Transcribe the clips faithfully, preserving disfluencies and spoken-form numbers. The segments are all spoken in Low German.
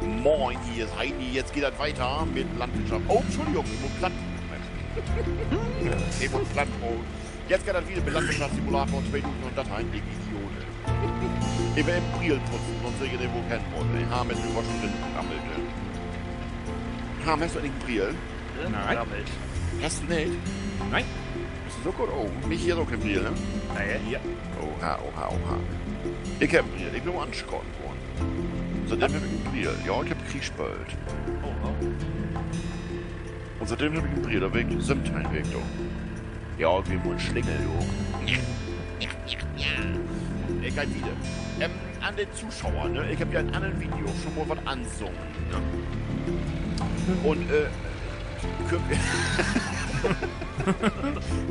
Moin, hier is Heini. Jetzt geht dat weiter mit Landwirtschaft. Oh, Entschuldigung, ik mutt Platt. Ik mutt Platt. Oh. Jetzt geht dat wieder mit Landwirtschaftssimulator tweedusend un dat, Hein, ik Idiot. Ik will even Brill putzen, sonst seh ik nich, wo ik hen mutt. Ik heff mit den Goschen drin gerammelt. Harm, hest du egentlich en Brill? Nee. Hest du nich? Nee. Is dat so goot? Oh, nich hier ok en Brill, ne? Nee. Ja. Oha, oha, oha. Ik heff en Brill. Ik bün mal anschaten worrn. Seitdem heff ik en Brill. Ja, ik heff Krieg speelt. Oh, ja. Un seitdem heff ik en Brill, dor weer ik söventeihn, weer ik doch. Ja, ik weer mal en Slingel, du. Ik gah wieder. Ähm, an de Toschauer, ne? Ik heff ja in 'n anner Video schon mal wat ansungen, ne? Un, äh, köönt wi,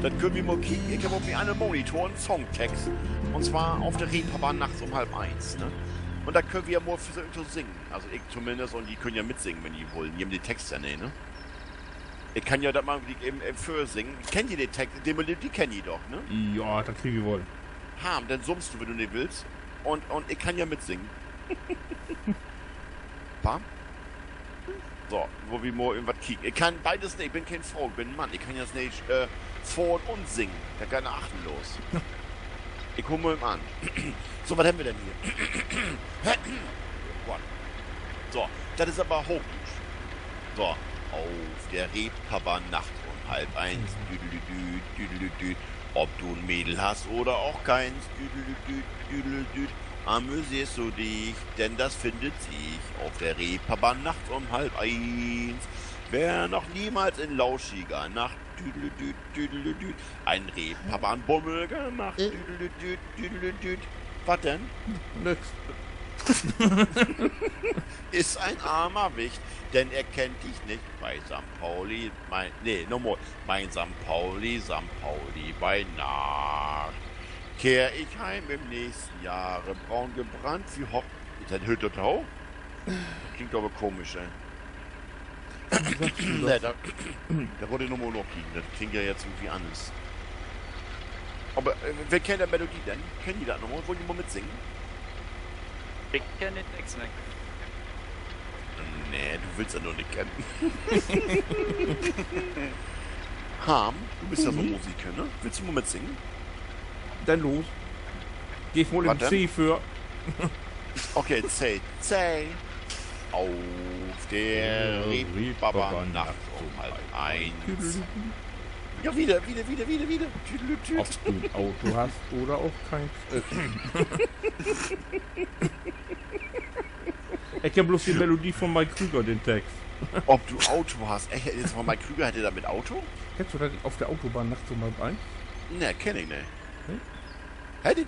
dat köönt wi mal kieken. Ik heff op mien anner Monitor en Songtext. Un zwar Auf der Reeperbahn nachts um halb eins, ne? Un dat köönt wi ja mal versöken to singen. Also ik tominnst, un ji köönt ja mitsingen, wenn ji wüllt. Ji hebbt den Text ja nich, ne? Ik kann ja dat mal even, even vörsingen. Kennt ji den Text? De Melodie kennt ji doch, ne? Ja, dat kriegt wi woll. Harm, denn summst du, wenn du nich wullt. Un, un ik kann ja mitsingen. Bam. So, wo wi mal even wat kieken. Ik kann beides nich, ik bün keen Fro, ik bün en Mann. Ik kann ja nich, äh, fohren un singen. Dat geiht na achtern los. Ik hool mal even an. So, wat hebbt wi denn hier? Gott. So, dat is aver Hoochdüütsch. So, auf der Reeperbahn nachts um halb eins, düdelüdüd, düdelüdüd. Ob du 'n Mädel hast oder auch keins, düdelüdüd, düdelüdüd, amüsierst du dich, denn das findet sich auf der Reeperbahn nachts um halb eins. Wer noch niemals in lauschiger Nacht, düdelüdüd, düdelüdüd, einen Reeperbahn-Bummel gemacht, düdelüdüd, düdelüdüd. Wat denn? Nix. Ist ein armer Wicht, denn er kennt dich nicht. Bei Sankt Pauli, mein, nee, nochmal. Mein Sankt Pauli, Sankt Pauli bei Nacht. Kehr ich heim im nächsten Jahre, braun gebrannt wie Hoch-, Is dat, höört dat op? Dat klingt aver komisch, ey. Nee, dat, dat mutt ik nochmal nakieken. Dat klingt ja nu irgendwie anners. Aver, äh, wer kennt de Melodie denn? Kennt ji dat noch? Wüllt ji mal mitsingen? Ik kenn den Text nich. Nee, du wullt ja noch nich kennen. Harm, du büst ja so 'n Musiker, ne? Wullt du mal mitsingen? Denn los. Geev mal en C vör. Okay, C, C. Auf der Reeperbahn nachts um halb eins. Ja, wieder, wieder, wieder, wieder, wieder. Tüdelütüt. Ob du 'n Auto hast oder auch keins. Ik kenn blots de Melodie von Mike Krüger, den Text. Ob du Auto hast. Echt, jetzt von Mike Krüger, hett de dat mit Auto? Kennst du dat nich, Auf der Autobahn nachts um halb eins? Nee, kenn ik nich. Hett de,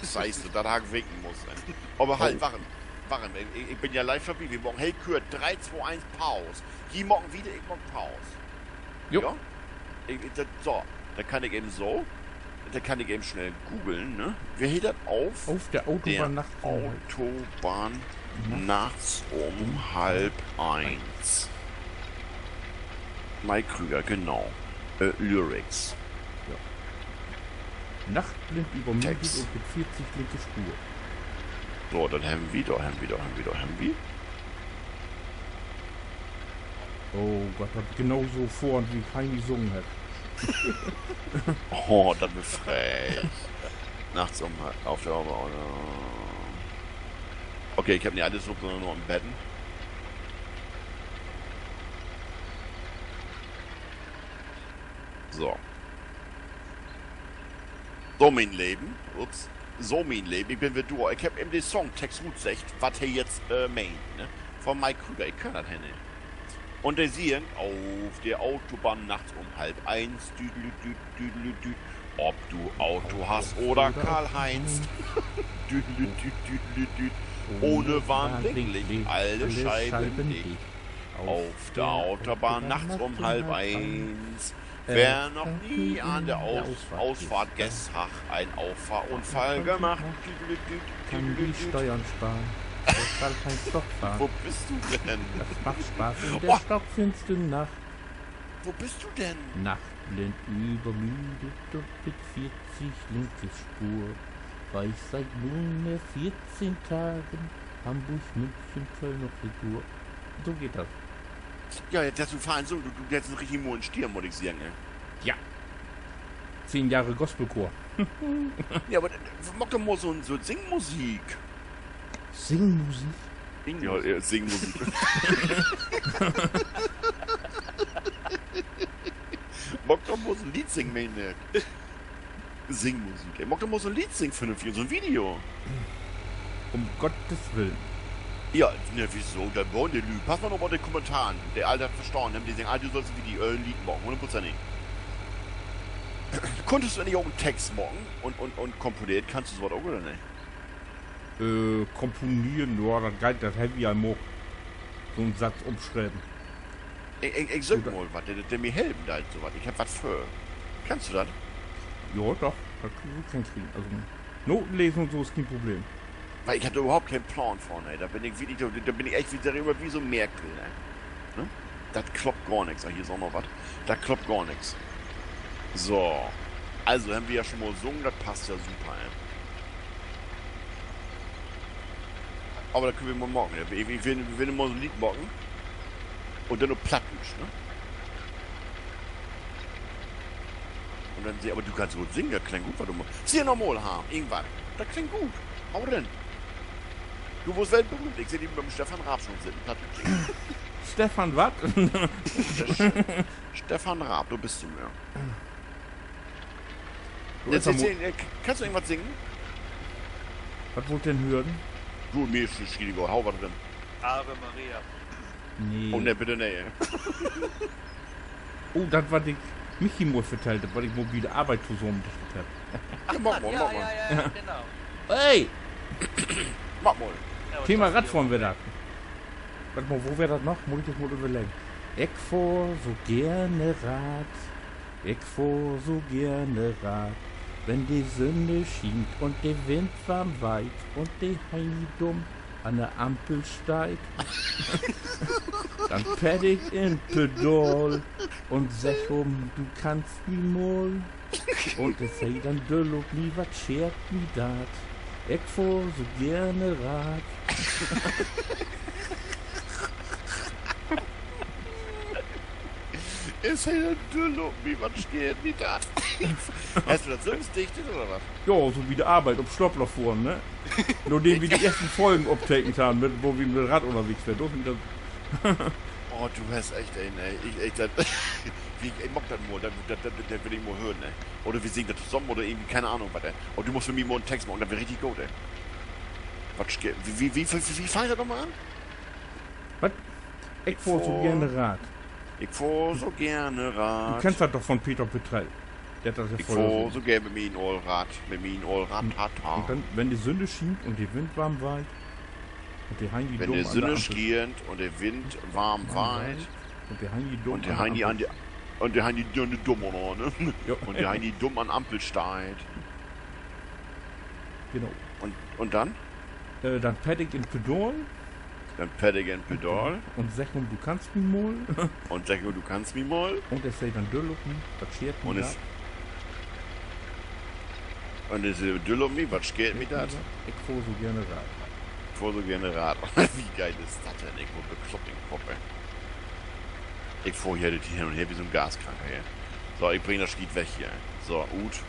Scheiße, dat harr ik weten müsst. Aver halt, wacht, wacht, ik, ik bün ja live dorbi. Wi maken heel kort dree, twee, een, Paus. Ji maken wieder, ik maak Paus. Jo. Ik, ik, dat, so, denn kann ik even so, denn kann ik even snell googeln, ne? Wer heet dat? Auf der Autobahn nachts um halb eins. Autobahn nachts um halb eins. Mike Krüger, genau. Äh, Lyrics. Nachtblind, übermüdet und mit vierzig linke Spur. So, dat hebbt wi, dor hebbt wi, dor hebbt wi, dor hebbt wi. Oh Gott, dat genau so vör un wie Heini sungen hett. Oh, dat weer frech. Nachts um halb, auf der Autobahn. Okay, ik heff nich allens op, sünnern nur en beten. So. So, mien Leven. Ups. So, mien Leven, ik bün weer dor. Ik heff even de Songtext rutseggt, wat he jetzt, äh, meent, ne? Von Mike Krüger, ik kann dat hier nich. Un de singt: Auf der Autobahn nachts um halb eins, düdelüdüd, düdelüdüd, ob du Auto hast oder Karl-Heinz. Düdelüdüd, düdelüdüd, ohne Warnblinklicht, alle Scheiben dicht. Auf der Autobahn nachts um halb eins. Wer noch nie an der Aus-, Ausfahrt Gessach einen Auffahrunfall gemacht. Kann die Steuern sparen. Der Karl-Heinz doch fahren. Wo büst du denn? Das macht Spaß in der stockfinstern Nacht. Wo büst du denn? Nachtblind, übermüdet und mit vierzig linke Spur, fahr ich seit nunmehr vierzehn Tagen Hamburg, München, Köln noch Retour. So geiht dat. Ja, dat hest du fein sungen. Du, du hest en richtig moien Stimm, mutt ik seggen, ey. Ja. Zehn Jahre Gospelchor. Ja, aver, äh, maak doch mal so, so Singmusik. Singmusik? Ja, äh, Singmusik. Maak doch mal so 'n Leed singen, meen ik. Singmusik. Ey, maak doch mal so 'n Leed singen, vernünftig, so 'n Video. Um Gottes Willen. Ja, ne, wieso? Denn wullen de Lüüd. Pass mal op de Kommentaren. De all dat verstahn hebbt, de seggen, ah, du sallst en Video, äh, en Leed maken, hunnertprozentig. Kunntest du egentlich ok en Text maken un, un, un komponeert? Kannst du so wat ok, oder nich? Äh, komponeren, ja, dat geiht, dat heff ik al maakt. So 'n Satz opschrieven. Ik, ik, ik söök mal wat, de, de mi helpen deit, so wat. Ik heff wat vör. Kannst du dat? Ja, doch, dat kannst du kriegen. Also, Noten lesen un so is keen Problem. Wiel ik heff dor överhaupt keen Plaan vun, ey. Dor bün ik wirklich, dor, dor bün ik echt wie, dor immer wie so 'n Merkel, ey. Ne? Dat kloppt gor nix. Ah, hier is ok noch wat. Dat kloppt gor nix. So. Also, hebbt wi ja schon mal sungen, dat passt ja super, ey. Aver dat köönt wi mal maken. Ik, ik will, will mal so 'n Leed maken. Un denn op Plattdüütsch, ne? Un denn seh, aver du kannst goot singen, dat klingt goot, wat du maakst. Sing noch mal, Harm, irgendwat. Dat klingt goot. Hau rin. Du wullt weltberühmt. Ik seh di mit 'n Stefan Raab schon sitten, Plattdüütsch singen. Stefan wat? Stefan Raab, dor büst du mehr. Kannst du irgendwat singen? Wat wullt denn hören? Du, mi is dat schietegal, hau wat rin. Ave Maria. Nee. Oh, nee, bitte nee. Oh, dat, wat ik Michi mal vertellt heff, wat ik mal bi de Arbeit tosamendicht heff. Ja, maak mal, maak mal. Hey! Maak mal. Thema Radfohren weer dat. Wacht mal, wo weer dat noch? Mutt ik nu mal överleggen. Ik fohr so geerne Rad. Ik fohr so geerne Rad, wenn de Sünne schient un de Wind warm weiht un de Heini dumm an de Ampel steiht. Denn pett ik in't Pedal un segg hum, du kannst mi mal. Un de seggt denn düll op mi, wat scheert mi dat? Ik fohr so geerne Rad. Is he denn düll op mi, wat scheert mi dat? Hest du dat sülvst dichtet, oder wat? Ja, so bi de Arbeit op Stapler fohren, ne? Nadem wi de eersten Folgen optekent harrn, mit, wo wi mit Rad ünnerwegens weern. Dor is mi dat. Oh, du hest echt een, ey. Ik, ik, dat, ik maak dat mal, dat, dat, dat, dat will ik mal hören, ey. Oder wi singt dat tosamen oder irgendwie, keen Ahnung wat, ey. Oh, du musst för mi mal en Text maken, dat weer richtig goot, ey. Wat, wie, wie, wie fangt dat nochmal an? Wat? Ik fohr so geerne Rad. Ik fohr so geerne Rad. Du kennst dat doch von Peter Petrell. De hett dat ja fröher so, so geern mit mien oll Rad, mit mien oll Rad, Tata. Un denn, wenn de Sünne schient un de Wind warm weiht, un de Heini dumm an de Ampel, wenn de Sünne schient un de Wind warm weiht, un de Heini dumm an de, un de Heini dumm, ne? Un de Heini dumm an Ampel steiht. Genau. Un, un denn? Äh, denn pett ik in't Pedal. Denn pett ik in't Pedal. Un segg hum, du kannst mi mal. Un segg hum, du kannst mi mal. Un he seggt denn düll op mi, wat scheert mi dat? Un he seggt düll op mi, wat scheert mi dat? Ik fohr so geerne Rad. Ik fohr so geerne Rad. Wie geil is dat denn? Ik warr bekloppt in'n Kopp, ey. Ik fohr hier hin un her wie so'n Gaskranker, ey. So, ik bring dat Schiet weg hier. So, ut.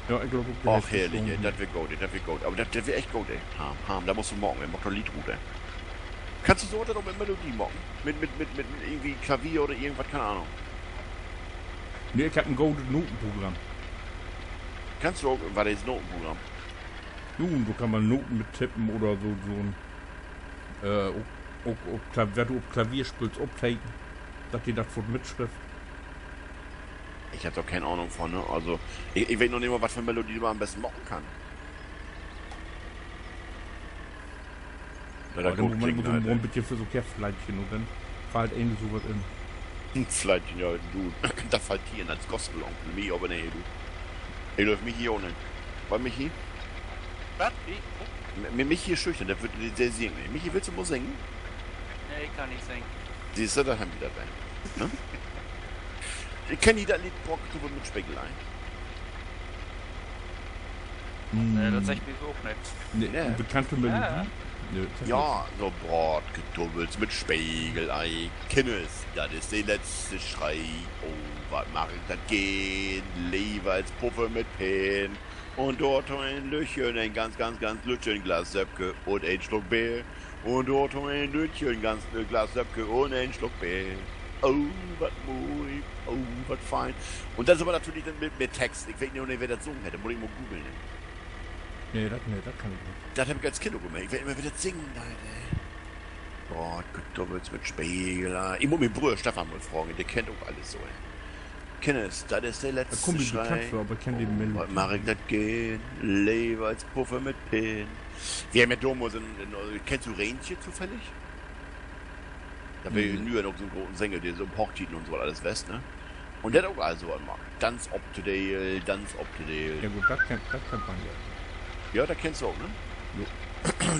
Ja, ik glööv ok, de Hälft is schon. Och, herrlich, ey. Dat weer goot, ey. Dat weer goot. Aver dat, dat weer echt goot, ey. Harm, Harm, dat musst du maken, ey. Maak dor 'n Leed rut, ey. Kannst du so wat denn ok mit Melodie maken? Mit, mit, mit, mit irgendwie Klavier oder irgendwat, keen Ahnung. Nee, ik heff en godet Notenprogramm. Kannst du ok, wat is Notenprogramm? Jo, dor kann man Noten mit tippen oder so, so'n, äh, ok, ok, ok Kla-, wat du op Klavier speelst, opteken, dat de dat foort mitschrifft. Ik heff dor keen Ahnung von, ne? Also, ik, ik weet noch nich mal, wat för Melodie man an'n besten maken kann. Ja, dat mutt man, mutt man en beten för so Kerfleitchen un denn fallt een so wat in. Fleitchen, ja, du, dat fallt di in as Gospelonkel, mi aver nee, du. Ik glööv, Michi ok nich. Wat, Michi? Wat? Wie? Mi-, Michi is schüchtern, dat wüllt de, de singen. Michi, wullt du mal singen? Nee, ik kann nich singen. Siehst du, dor hebbt wi dat denn. Ne? Ik kenn hier dat Leed Brock mit Spegelein. Nee, dat seggt mi so ok nix. Nee, 'ne bekannte Melodie? Nee, dat seggt nix. Ja, so Braatkartuffels mit Spegelei. Kinners, dat is de letzte Schrei. Oh, wat mag ik dat geern. Lever as Puffer mit Peen. Un dorto en lüttjen, en ganz, ganz, ganz lüttjen Glas Söppke un en Sluck Beer. Un dorto en lüttjen, ganz, äh, Glas Söppke un en Sluck Beer. Oh, wat moi, oh, wat fein. Un dat is aver natürlich denn mit, mit Text. Ik weet noch nich, wer dat sungen hett. Dat mutt ik mal googeln. Nee, dat, nee, dat kann ik nich. Dat heff ik as Kind ok immer. Ik weet immer, wer dat singen deit, ey. Braatkartuffels mit Spegelei. Ik mutt mien Broder Stefan mal fragen, de kennt ok allens so, ey. Kinners, dat is de letzte Schrei. Kummt mi bekannt vör, aver ik kenn de Melodie nich. Oh, wat mag ik dat geern. Lever as Puffer mit Peen. Wi hebbt ja domals in, in, kennst du Reentje zufällig? Dat weer nu ja ok so'n groten Sänger, de so op Hochtieden un so wat allens west, ne? Un de hett ok all so wat maakt. Danz op de Deel, Danz op de Deel. Ja, goot, dat kennt, dat kennt man ja. Ja, dat kennst du ok, ne? Jo.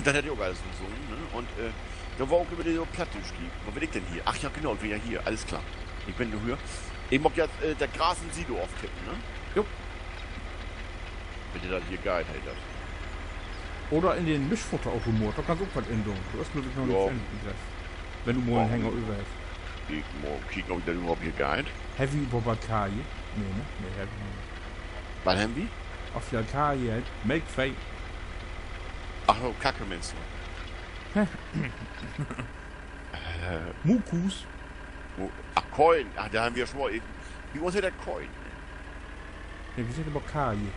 Dat hett de ok allens so sungen, ne? Un, äh, dor weer ok immer de so Plattdüütsch, de, wo bün ik denn hier? Ach ja, genau, ik bün ja hier, allens klar. Ik bün nu hier. Ik mutt ja, äh, dat Gras in Silo ofkippen, ne? Jo. Wenn de dat hier geiht, heet dat. Oder in den Mischfutterautomat, dor kannst ok wat in doon. Dor is, glööv ik, noch nix in, wenn du mal en Hänger över hest. Ik mutt kieken, of dat överhaupt hier geiht. Hebbt wi överhaupt Kaje? Nee, ne? Nee, hebbt wi noch nich. Wat hebbt wi? Of wi Kaje hebbt? Melkvee. Ach so, Kacke meenst du? Hä? Äh. Mukus. Mu-, ach, Keulen. Ach, dor hebbt wi ja schon mal, bi uns heet dat Keulen, ne? Nee, wi seggt aver Kaje.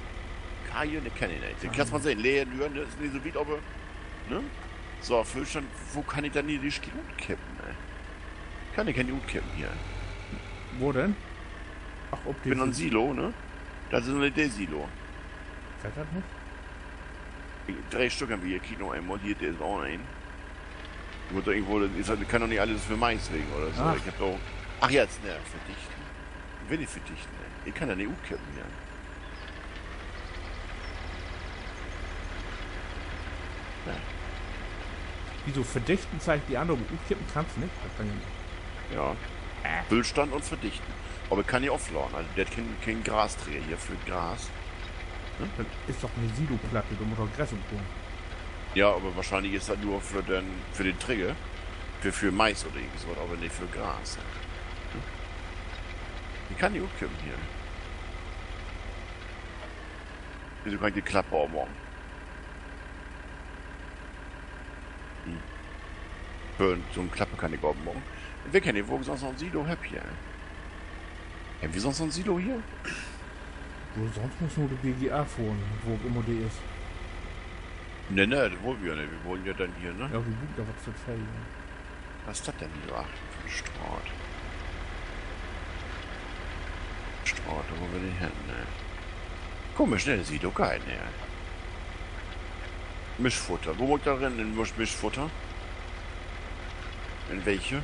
Kaje, ne, kenn ik nich. Den kannst man sehn, Lehen, Lüren, dat is nich so wiet, aver, ne? So, Füllstand, wo kann ik denn hier de Schiet utkippen, ey? Kann ik nich utkippen hier. Wo denn? Ach, op de Silo, ne? Dat is nich de Silo. Geiht dat nich? Dree Stück hebbt wi hier, kiek noch eenmal. Hier, dor is ok een. Mutt doch irgendwo, dat is, dat kann doch nich allens för Mais ween oder so. Ach. Ik heff doch, ach, jetzt, ne, verdichten. Will ik verdichten, ne? Ik kann dat nich utkippen hier. Ja. Wieso verdichten, zeigt de an, aver utkippen kannst nich? Dat kann ja nich. Ja. Füllstand un verdichten. Aver ik kann nich ofladen, also dat hett keen, keen Grasträger hier för Gras. Ne? Dat is doch 'ne Siloplatte, dor mutt doch Gras op kamen. Ja, aver wahrschienlich is dat nur för den, för den Träger, för, för Mais oder irgend so wat, aver nich för Gras. Ik kann nich utkippen hier. Wieso kann ik de Klapp opmaken? Hm. För so'n Klappe kann ik opmaken. Ik weet nich, wo ik sünst noch en Silo heff hier. Hebbt wi sünst noch en Silo hier? Wo sünst mutt nu de B G A fohren, wo ok ümmer de is. Nee, nee, dat wullt wi ja nich. Wi wullt ja denn hier, ne? Ja, wi bruukt ja wat för Fee. Wat is dat denn hier so achtern vun de Straat? Straat, dor wüllt wi nich hen, ne? Komisch, ne? Dat süht doch geil, ne? Mischfutter. Wo mutt ik dor rin? In Misch-, Mischfutter? In welke?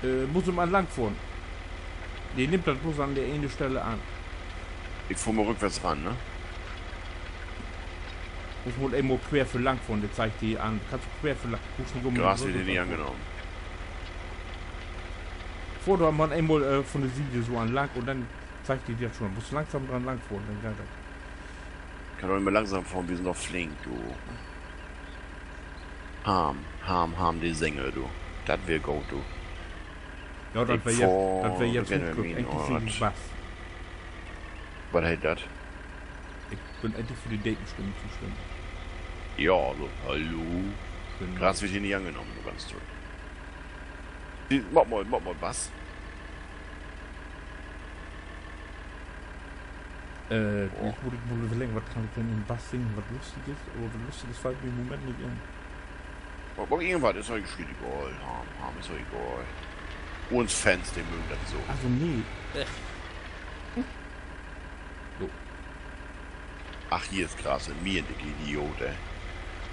Äh, musst du mal lang fohren. De nimmt dat bloß an de ene Stelle an. Ik fohr mal rückwärts ran, ne? Musst mal eenmal quer vör lang fohren, de zeigt di an. Kannst du quer vör lang, musst nich ümdrehen. Gras wird hier nicht angenommen. Fohr doch mal eenmal, äh, vun de Siet so an lang un denn zeigt di dat schon. Musst langsam dran lang fohren, denn geiht dat. Kann doch immer langsam fohren, wi sünd doch flink, du. Harm, Harm, Harm, de Sänger, du. Dat weer goot, du. Ja, dat weer ja, dat weer ja Zukunft. Endlich sing ik Bass. Wat heet dat? Ik bün endlich för de Dekenstimm zustännig. Ja, also, hallo. Genau. Gras wird hier nicht angenommen, du ganz toll. Maak mal, maak mal Bass. Äh, nu mutt ik mal överleggen, wat kann ik denn in Bass singen, wat Lustiges? Aver wat Lustiges fallt mi in'n Moment nich in. Maak, maak irgendwat, is doch schietegal. Harm, Harm, is doch egal. Uns Fans, de mögen dat so. Also, nee. So. Ach, hier is Gras, en mierdicke Idiot, ey.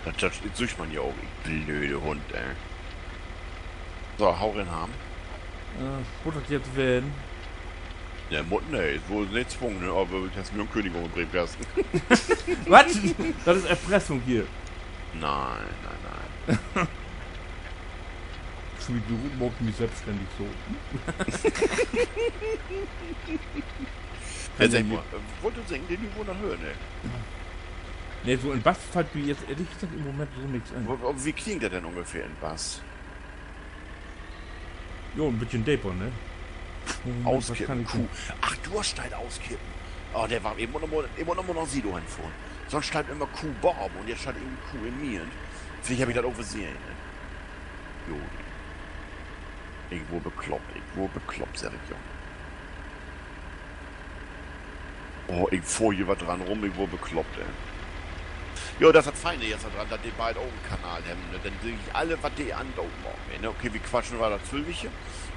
Dat, dat süht man ja ok, ik blöde Hund, ey. So, hau rin, Harm. Äh, mutt dat nu ween? Nee, mutt, nee, is woll nich zwungen, ne? Aver du hest mi en König ümbröcht, Gast. Wat? Dat is Erpressung hier. Nee, nee, nee. Entschuldigung, maak mi sülvstännig so. Segg mal, äh, wullt du singen? De Lüüd wullen dat hören, ne? Nee, so in Bass fallt mi nu ehrlich seggt in'n Moment so nix in. Wo, wo, wo klingt dat denn ungefähr in Bass? Jo, en beten deper, ne? Moment, wat kann ik denn? Auskippen, Kuh. Ach, dor steiht auskippen. Oh, de weer, ik mutt noch mal, ik mutt noch mal na Silo henfohren. Sonst steiht immer Kuh baven un nu steiht irgendwie Kuh in Midden. Villicht heff ik dat översehn, ne? Jo. Ik worr bekloppt, ik worr bekloppt, segg ik jo. Oh, ik fohr hier wat dran rum, ik worr bekloppt, ey. Jo, dat is dat Fiene jetzt dor dran, dat de beid ok en Kanal hebben, ne? Denn seh ik alle, wat de an'n Doot maakt, ne? Okay, wi quatschen wat dat Sülvige,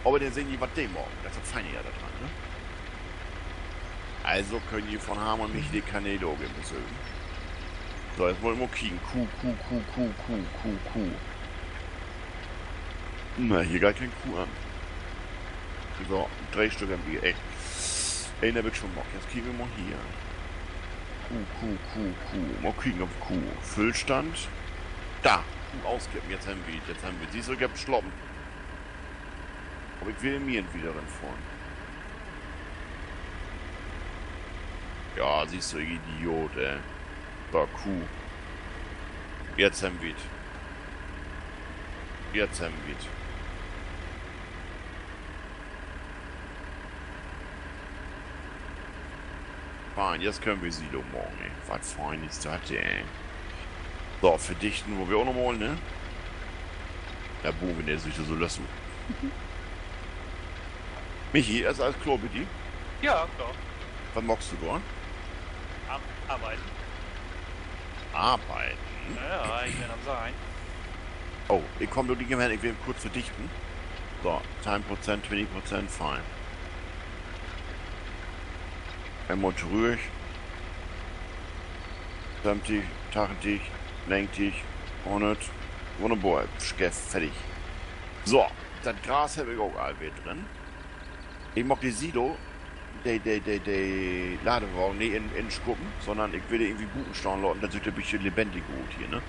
aver denn sehn ji, wat de maakt. Dat is dat Fiene ja dor dran, ne? Also köönt ji von Harm un mi de Kanäle ok besöken. So, nu mutt ik mal kieken. Kuh, Kuh, Kuh. Nee, hier geiht keen Kuh an. So, dree Stück hebbt wi, ey. Een heff ik schon maakt. Nu kieken wi mal hier. Kuh, Kuh, Kuh, Kuh. Mal kieken op Kuh. Füllstand. Dor. Kuh auskippen. Jetzt hebben wi, jetzt hebben wi. Siehst du, ik heff slapen. Aver ik will mi entweder rinfohren. Ja, siehst du, Idiot, ey. So, Kuh. Jetzt hebben wi't. Jetzt hebben wi't. Fein, jetzt köönt wi Silo maken, ey. Wat fein is dat, ey. So, verdichten wullt wi ok noch mal, ne? Dor boen wi nich so lössen. Michi, is allens kloor bi di? Ja, kloor. Wat maakst du dor? Am Arbeiden. Arbeiden? Ja, ik bün an Seihen. Oh, ik kumm dor nich mehr hen, ik will even kort verdichten. So, teihn Prozent, twintig Prozent, fein. Eenmal torüch. Söventig, tachentig, negentig, hunnert. Wunnerbor, Skeff, fertig. So, dat Gras heff ik ok all weer drin. Ik maak de Silo, de, de, de, de Ladewagen nich in, inskuppen, sonnern ik will de irgendwie buten stahn laten, dat süht en beten lebennig ut hier, ne?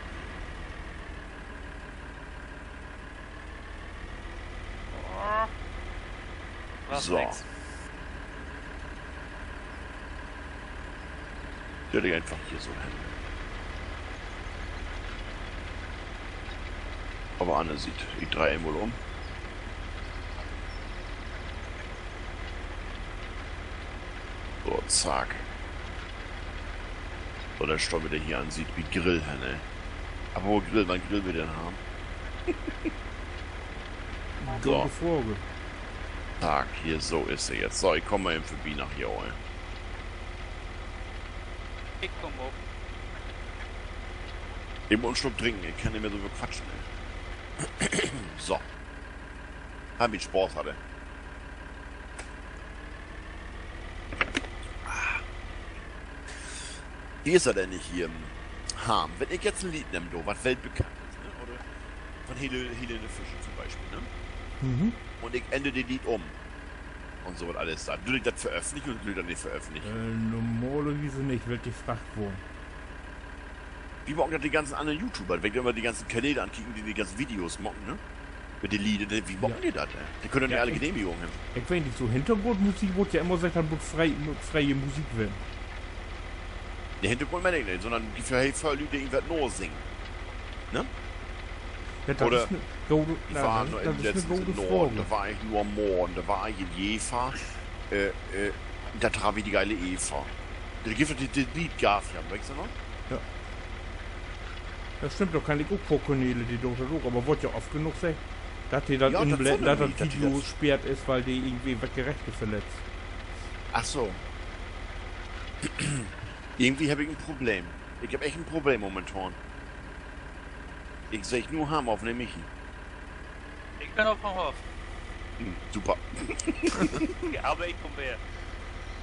So. Stell ik eenfach hier so hen. Aver anner Siet, ik dreih eenmal üm. So, zack. So, denn stahn wi denn hier an Siet bi Grill hen, ne? Apropos Grill, wann grillt wi denn, Harm? Gode Fraag. Zack, hier, so is he jetzt. So, ik kumm mal even vörbi na hier, ey. Ik kumm ok. Ik mutt en Sluck drinken, ik kann nich mehr so veel quatschen, ey. So. Heff mi Spaaß hatt. Wo is dat denn nich hier? Harm, wenn ik jetzt en Leed nehm, du, wat weltbekannt is, ne? Oder von Hele-, Helene Fischer to'n Bispeel, ne? Un ik änner de Leed üm. Un so wat allens dor. Dörv ik dat veröffentlichen oder dörv ik dat nich veröffentlichen? Äh, normalerwies nich, wenn ik fraagt worr. Wo maakt dat de ganzen annern YouTuber? Wenn ik mi de ganzen Kanäle ankiek, de de ganzen Videos maakt, ne? Mit de Leder, de, wo maakt de dat, ey? De köönt doch nich alle Genehmigung hebben. Ik weet nich, so Hintergrundmusik word ja immer seggt, dat mutt free, mutt fre'e Musik ween. De Hintergrund meen ik nich, sonnern de för, hey, för Lüüd, de irgendwat nasingen. Ne? Ja, dat is en gode, dat is en gode Fraag. Dor weer ik nu an'n Morgen, dor weer ik in Jever, äh, äh, dor harr wi de geile Eva. Dor gifft dat de, de Leed Gaafjam, weetst du noch? Ja. Dat stimmt, dor kenn ik ok poor Kanäle, de doot dat ok, aver word ja oft genoog seggt, dat de dat inblenden, dat dat Video sperrt is, wiel de irgendwie welke Rechte verletzt. Ach so. Irgendwie heff ik en Problem. Ik heff echt en Problem momentan. Ik seh nu Harm of, ne, Michi? Ik bün op Harm. Hm, super. Ja, aver ik kumm weer.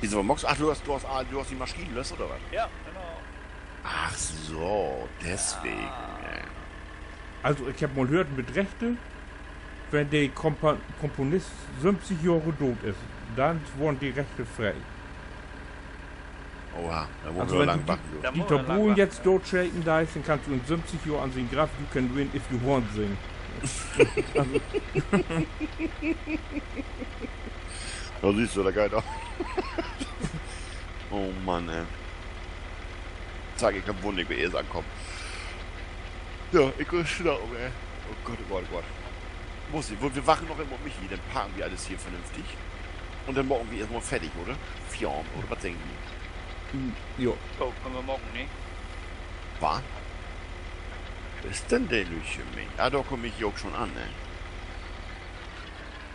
Wieso, Max? Ach, du hest, du hest, ah, du hest de Maschinen löscht, oder wat? Ja, genau. Ach so, deswegen, ja. Also, ik heff mal höört, mit Rechte, wenn de Kompa-, Komponist söventig Johr doot is, denn worrn de Rechte free. Oha, dor mutt wi noch lang wachten, du. Also, wenn du Dieter Bohlen jetzt dootscheten deist, denn kannst du in söventig Johr an sien Graff You Can Win If You Want singen. Dor sühst du, dat geiht doch. Oh Mann, ey. Zeig, ik heff wunnen, ik bün eerst ankamen. Ja, ik bün snell, ey. Oh Gott, oh Gott, oh Gott. Muss ik, wi wachten noch even op Michi, denn parken wi allens hier vernünftig. Un denn maken wi eerstmal fertig, oder? Feierabend, oder wat denken ji? Jo. Oh, köönt wi maken, ne? Wat? Wo is denn de lüttje Michi? Ah, dor kummt Michi ok schon an, ne?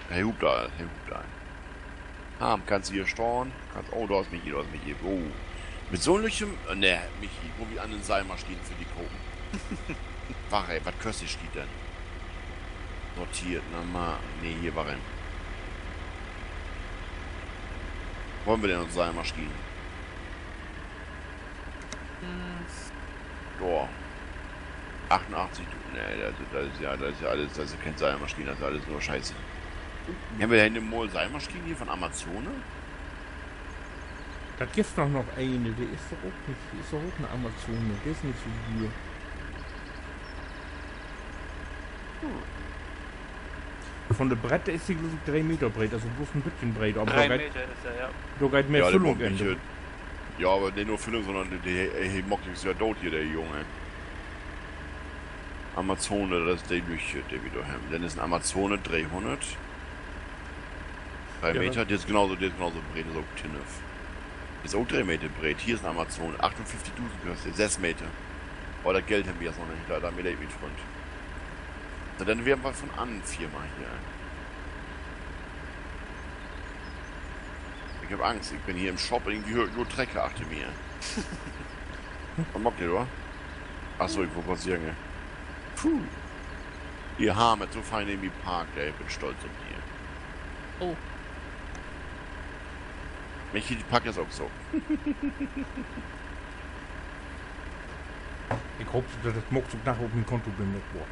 He hupt al, he hupt al. Harm, kannst du hier stahn? Kannst, oh, dor is Michi, dor is Michi. Oh. Mit so'n lüttje, äh, nee, Michi, wo wi an de Seimaschinen för di kopen. Wacht, ey, wat köst de Schiet denn? Sorteert, na mal, nee, hier, wacht. Wo hebbt wi denn uns Seimaschinen? Dor. Achtunachtzig, du, nee, dat, dat is ja, dat is ja allens, dat is ja keen Seimaschinen, dat is allens nur Scheiße. Hebbt wi denn mal Seimaschinen hier von Amazone? Dat gifft doch noch een, de is doch ok nich, is doch ok 'n Amazone, de is nich so düer. Von de Breed is de, glööv ik, dree Meter breed, also bloots en beten breed, aver dor geiht, dor geiht mehr Füllung in. Ja, aver nich nur Füllung, sonnern de, de, he maakt nix ja doot hier, de Jung, ey. Amazone, dat is de lüttje, de wi dor hebbt. Denn is en Amazone dreehunnert. Dree Meter, de is genauso, de is genauso breed, is ok Tinnef. Is ok dree Meter breed. Hier is en Amazone, achtunföfftigdusend köst de, söss Meter. Aver dat Geld hebbt wi ja noch nich, dor, dor leevt mien Fründ. So, denn weer wi von anner Firma hier. Ik heff Angst, ik bün hier in'n Shop, irgendwie höör ik nur Trecker achter mi. Wat maakt de dor? Ach so, ik wull grad seggen. Puh. Hier, Harm hett so fein in mi parkt, ey, ik bün stolt op di. Oh. Michi, de parkt dat ok so. Ik hoop, dat, dat maakt ok naher op mien Konto bemerkbor.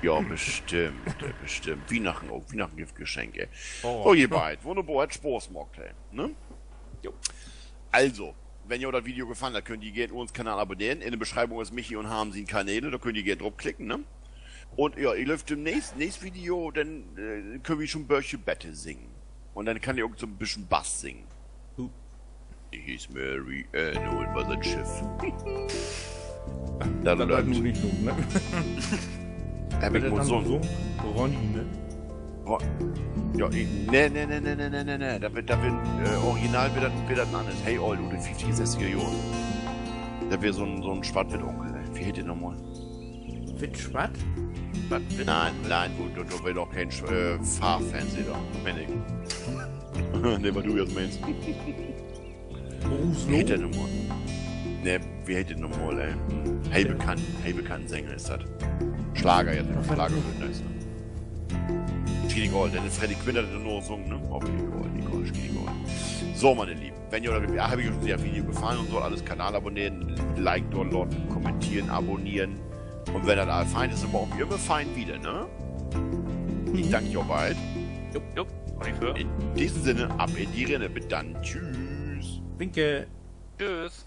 Ja, bestimmt, äh, bestimmt. Wiehnachten ok. Wiehnachten gifft Geschenke. So, ji beid. Wunnerbor, hett Spaaß maakt, ey. Ne? Also, wenn jo dat Video gefallen hett, köönt ji geern uns Kanal abonneren. In de Beschreibung is Michi un Harm sien Kanäle, dor köönt ji geern op klicken, ne? Un ja, ik glööv, demnächst, nächst Video, denn, äh, köönt wi schon Börche Bette singen. Un denn kann de ok so'n beten Bass singen. He is Mary, äh, nu, wat en Schiff. Dat löppt nu nich so, ne? Heff ik mal sungen. Ronny, ne? Ja, nee, nee, nee. Dat weer, dat weer, äh, original weer dat, weer dat en anners. Hey, Old, ut de fieftiger, sesstiger Johren. Dat weer so'n, so'n Swatt-Witt-Onkel, ey. Wo heet de nochmal? Witt-Swatt? Nee, nee, dor, dor weer noch keen, äh, Farvfernsehen dor, meen ik. Nee, wat du jetzt meenst. Wo heet de nochmal? Nee, wo heet de nochmal, ey? Heel bekannt, heel bekannten Sänger is dat. Slager, ja, Slager, ne? Schietegal, denn Freddy Quinn hett dat noch sungen, ne? Okay, egal, egal, schietegal. So, mien Leve, wenn jo, heff ik jo seggt, Video gefallen un so, allens Kanal abonneren, Like dor laten, kommenteren, abonneren. Un wenn dat all fein is, denn maken wi jümmer fein wieder, ne? Ik dank jo beid. In dissen Sinne, ab in de Rinne. Bit dann. Tschüss. Winke. Tschüss.